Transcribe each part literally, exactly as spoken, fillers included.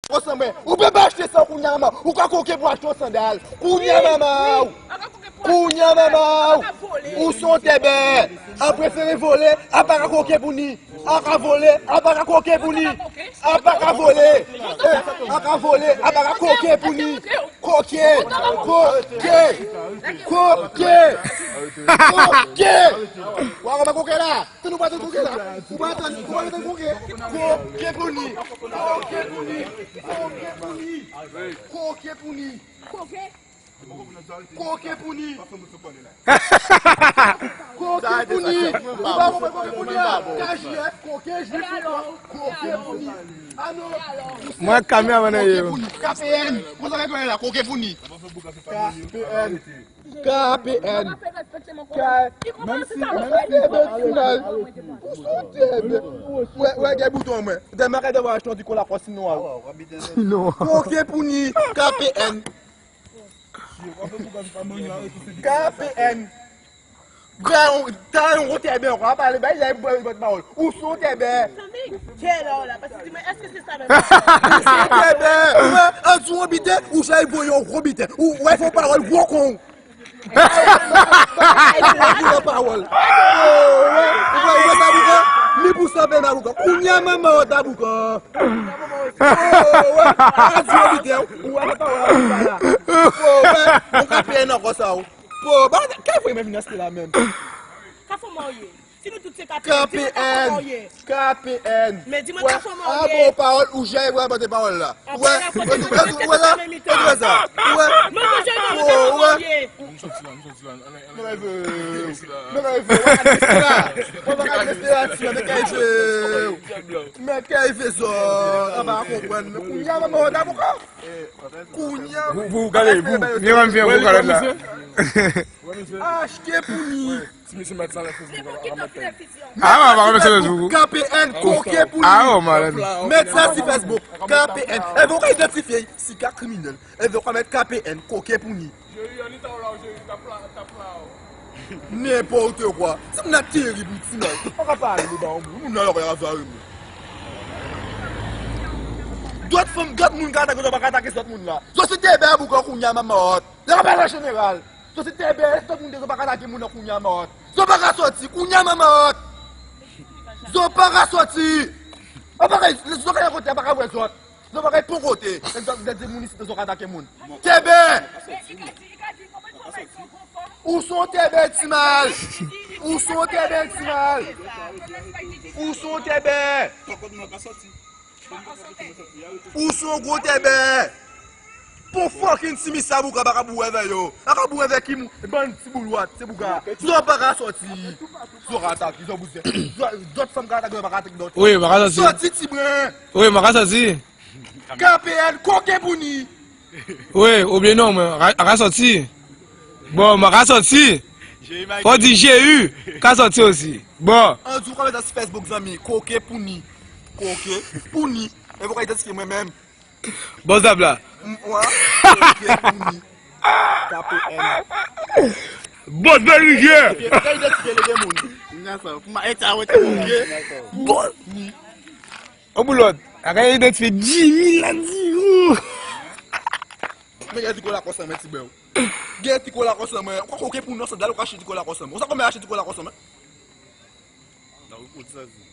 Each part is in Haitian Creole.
Lakòs lan mwen. Ou pè pa achte sa kounya manman. Ou ka koke pou achte yon sandal. Kounya manman. Kounya manman. Ou se yon tèbè. A prefere vole, a pa ka koke pou ni. A ka vole, a pa ka koke pou ni. A pa ka vole. Eh, a ka vole, a pa ka koke pou ni. Koke. Koke. Koke. Koke. Wa konn koke la. Tann ou pa tann koke la. Ou pa tann, ou pa tann koke. Koke pou ni. Koke pou ni. Koke pou ni. Koke pou ni. Koke pou ni. Koke pou ni. Ou pa konprann koke pou ni a. K J F, koke, jwi pou ni. Koke pou ni. Ano. Mwen kameraman nan ye. Koke pou ni. K P N. Konsa k ap la, koke pou ni. K P N. K P N. K, menm si, menm si, ou sou tèbè. Wè, wè, gen bouton mwen. Dèmen kay devwa achte yon ti kola kòs nwa. Nwa. Koke pou ni. K P N. K P N. Ba yon, ta yon gwo tèbè ankò. A pale, bay lè bòt pawòl. Ou sou tèbè. Tande, kè la w la, paske di mwen, èske se sa menm? Ou sou tèbè. Ou wè, an djou yon biten, ou chay voye yon gwo biten. Ou wè, fò pawòl, gwo kon. Ou wè, ou wè sa boukan? Ni pou sa fè nan boukan. Kounya manman w ta boukan. Ou wè, an djou yon biten, ou wè, fò pawòl, ou wè la. Ou wè, ou ka peye nan kò sa w. Pô, ba, kè voye mwen vin achte la menm. Ka fò mwen ye. Si nou tout se K P N, K P N. Men di mwen ka fò mwen ye. A bon pawòl, ou jè wè pote pawòl la. Wè, wè, wè, wè la. Wè sa. Wè. Mwen manje nan ou te fò mwen ye. Mwen reve. Mwen reve. Mwen reve. Mwen reve. Mwen reve. Mwen kay ve zò. Mwen kay ve zò. An pa konprann. Men kounya mwen mwen ta pou kò. Kounya. Pou, pou, gade, pou, vye wè m fè pou kalòt la. Achte pou ni. Ti mesye mèt sa nan Facebook, pa mèt pèn. Ah, pa mèt sa nan Facebook. K P N, koke pou ni. Ah, oh, malad. Mèt sa si Facebook, K P N. E bon, ka idantifye si ka kriminèl. E bon, ka mèt K P N, koke pou ni. Jeri, anita w la, w Jeri, tap la, tap la, w. Nenpòt kwa. Sa moun nan terib, wi, ti nèg. Ou pa ka pale de ba yon moun. Moun nan lòk la va renmen. Dòt fanm, dòt moun ka atake, zò pa ka atake dòt moun la. Zò se tèbè boukan kounya manman wòt. Lè pa la jeneral. Zò se tèbè, dòt moun de zò pa ka atake moun nan kounya manman wòt. Zò pa ka sòti, kounya manman wòt. Zò pa ka sòti. Zò pa ka, zò ka yon kote, pa ka wè zòt. Zò pa ka pon kote. Lè zò, lè di moun isi, zò ka atake moun. Tèbè! Ou se yon tèbè, ti mal. Ou se yon tèbè, ti mal. Ou se yon tèbè. Ou se yon gwo tèbè. Pou fucking ti misye bouka pa ka boure avè yo. A ka boure avè ki moun? Bann ti boulwat, se bouka. Zò pa ka sòti. Zò ka atake, zò bouzè. Zò, dòt fanm ka atake, zò pa ka atake dòt. Wi, pa ka sòti. Sòti, ti bren. Wi, pa ka sòti. K P N, koke pou ni. Wi, oubyen non, mwen, a, a ka sòti. Bon, mwen ka sòti. Fò di J U ka sòti osi. Bon. An di w kòmantè sou Facebook, zanmi, koke pou ni. Koke pou ni. E pou ka idantifye mwen menm. Bòs dab la. M, wè. Koke pou ni. K P N. Bòs Bèl Rivyè. Epi, epi, ka idantifye lè gen moun. N a sa, pou ma, e ta wè te moun. Koke. Bon. Ou boulòt, a ka idantifye Jimmy Landio. Men gen ti kola kòs lan, men ti bèw. Gen ti kola kòs lan, men. Ou ka koke pou non sandal, ou ka achte ti kola kòs lan, men. Ou sa konbyen achte ti kola kòs lan, men? Nan ou kout sa di.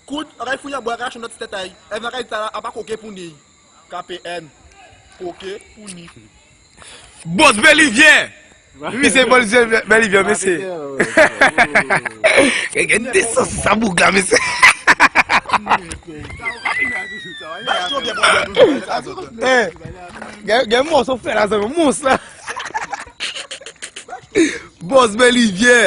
Kout, a ka fouye bwa, a ka achte nan ti tèt ay. Èvè a ka di sa la, a pa koke pou ni. K P N. Koke pou ni. Bòs Bèl Rivyè! Misye Bòs Bèl Rivyè, mesye. Gen, gen desans sa boug la, mesye. Eh, gen, gen mòso fè la, zanmi, mons la. Bòs Bèl Rivyè.